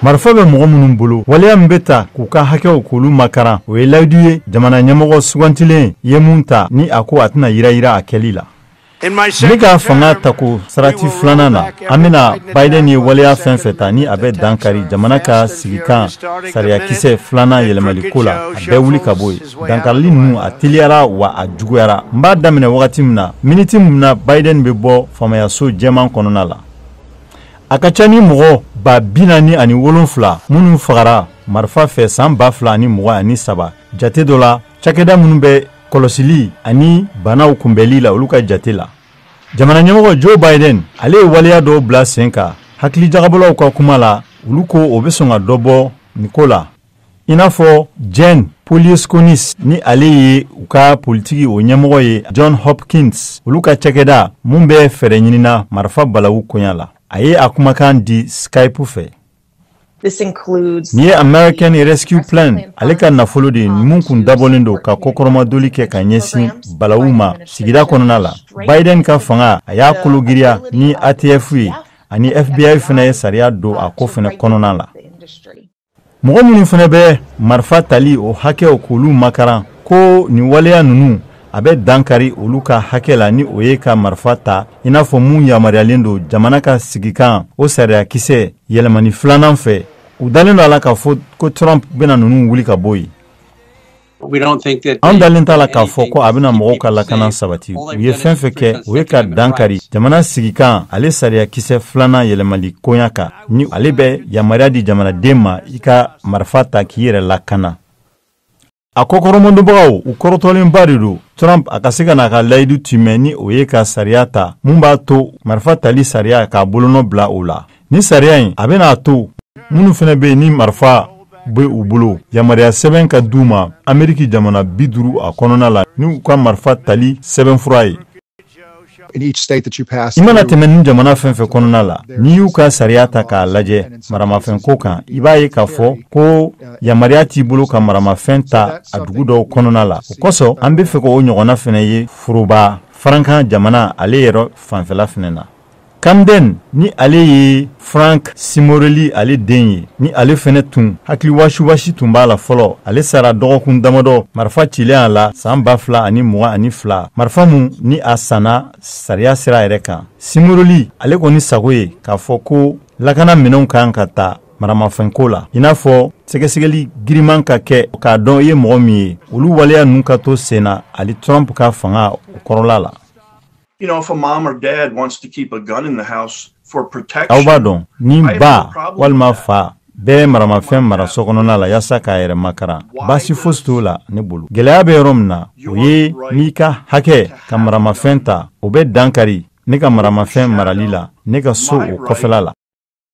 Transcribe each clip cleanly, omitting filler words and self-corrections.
Marifa bɛ mɔgɔ minnu bolo, waleya min bɛ ta k'u ka hakɛw k'olu makaran, o ye layidu ye jamana ɲɛmɔgɔ sugantilen ye mun ta, ni a ko a tɛna yira a kɛli la. Ne ka fanga tako sarati filanan na, an bɛna Biden ye waleya fɛn fɛn ta ni a bɛ dan kari jamana ka sigikan sariyakisɛ filanan yɛlɛmaliko la, a bɛɛ wuli ka bɔ yen. Dankarili ninnu, a teliyara wa a juguyara. N b'a daminɛ wagati min na, miniti min na Biden bɛ bɔ faamayaso jɛman kɔnɔna la. A ka ca ni mɔgɔ 47,000 minnu fagara marifa fɛ san 2023 jate dɔ la, cakɛda minnu bɛ kɔlɔsili ani banaw kunbɛli la, olu ka jate la. Jamana ɲɛmɔgɔ Joe Biden, ale ye waleya dɔw bila sen kan. Hakilijagabɔlaw ka kuma la, olu ko o bɛ sɔn ka dɔ bɔ nin ko la, i n'a fɔ Jen Polyesconis, ni ale ye u ka politiki o ɲɛmɔgɔ ye John Hopkins, olu ka cakɛda mun bɛ fɛɛrɛ ɲinina marifa balawu koɲa la. A ye a kumakan di Skype fɛ. Nin ye American Rescue Plan ale ka nafolo de ye, mun kun dabɔlen don ka kɔkɔrɔmadoli kɛ ka ɲɛsin balawu ma sigida kɔnɔna la. Biden ka fanga, a y'a kologiriya ni ATF ye, ani FBI fana ye sariya don a ko fana kɔnɔna la. Mɔgɔ minnu fana bɛ marifa tali o hakɛw k'olu makaran, ko nin waleya ninnu, a bɛ dankari olu ka hakɛ la, ni o ye ka marifa ta i n'a fɔ mun yamaruyalen don jamana ka sigikan o sariyakisɛ yɛlɛmani filanan fɛ. U dalen don a la k'a fɔ ko Trump bɛna ninnu wuli ka bɔ yen. An dalen t'a la k'a fɔ ko a bɛna mɔgɔw ka lakana sabati. U ye fɛn fɛn kɛ, o ye ka dankari jamana sigikan ale sariyakisɛ filanan yɛlɛmali koɲa kan, ni ale bɛ yamaruya di jamanaden ma i ka marifa ta k'i yɛrɛ lakana. A kɔkɔrɔmadonbagaw, u kɔrɔtɔlenba de don Trump a ka se ka n'a ka layidu timɛ, ni o ye ka sariya ta mun b'a to marifa tali sariya k'a bolonɔ bila o la. Ni sariya in, a bɛna to minnu fana bɛ yen ni marifa bɛ u bolo, yamaruya sɛbɛn ka d'u ma Ameriki jamana 50 a kɔnɔna la, ni u ka marifa tali sɛbɛnfura ye. I mana tɛmɛ ni jamana fɛn fɛn kɔnɔna la, n'i y'u ka sariya ta k'a lajɛ maramafɛnko kan, i b'a ye k'a fɔ ko yamaruya t'i bolo ka maramafɛn ta a dugu dɔw kɔnɔna la. O kosɔn, an bɛ fɛ k'o ɲɔgɔnna fana ye foroba farankan jamana ale yɛrɛ fanfɛla fana na. Camden, ni ale ye Frank Simorelli ale den ye, ni ale fɛnɛ tun hakili wasiwasi tun b'a la fɔlɔ, ale sara dɔgɔkun damadɔ marifa cilen a la san 2022, marifa mun ni a sanna sariya sira yɛrɛ kan. Simorelli ale kɔni sago ye k'a fɔ ko lakana minɛnw kan ka ta maramafɛnko la, i n'a fɔ sɛgɛsɛgɛli giriman ka kɛ k'a dɔn i ye mɔgɔ min ye. Olu waleya ninnu ka to sen na ale Trump ka fanga o kɔrɔla la. If a mom or dad wants to keep a gun in the house for protection, Aw b'a dɔn, ni ba walima fa bɛɛ maramafɛn mara so kɔnɔna la yaasa k'a yɛrɛ makaran, baasi fosi t'o la ne bolo. Gɛlɛya bɛ yɔrɔ min na, o ye n'i ka hakɛ ka maramafɛn ta, o bɛ dan kari ne ka maramafɛn marali la ne ka so o kɔfɛla la.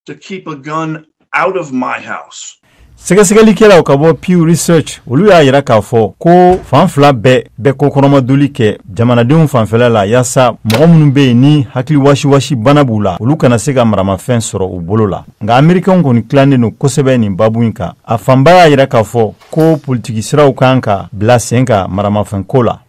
to keep a gun out of my house. Sɛgɛsɛgɛlikɛlaw ka bɔ Pew Research, olu y'a yira k'a fɔ ko fan fila bɛɛ bɛ kokɔrɔmadoli kɛ jamanadenw fanfɛla la, yaasa mɔgɔ minnu bɛ yen ni hakili wasiwasi bana b'u la, olu kana se ka maramafɛn sɔrɔ u bolo la. Nka Amerikɛnw kɔni tilannen don kosɛbɛ nin babu in kan. A fanba y'a yira k'a fɔ ko politiki siraw kan ka bila sen kan maramafɛnko la.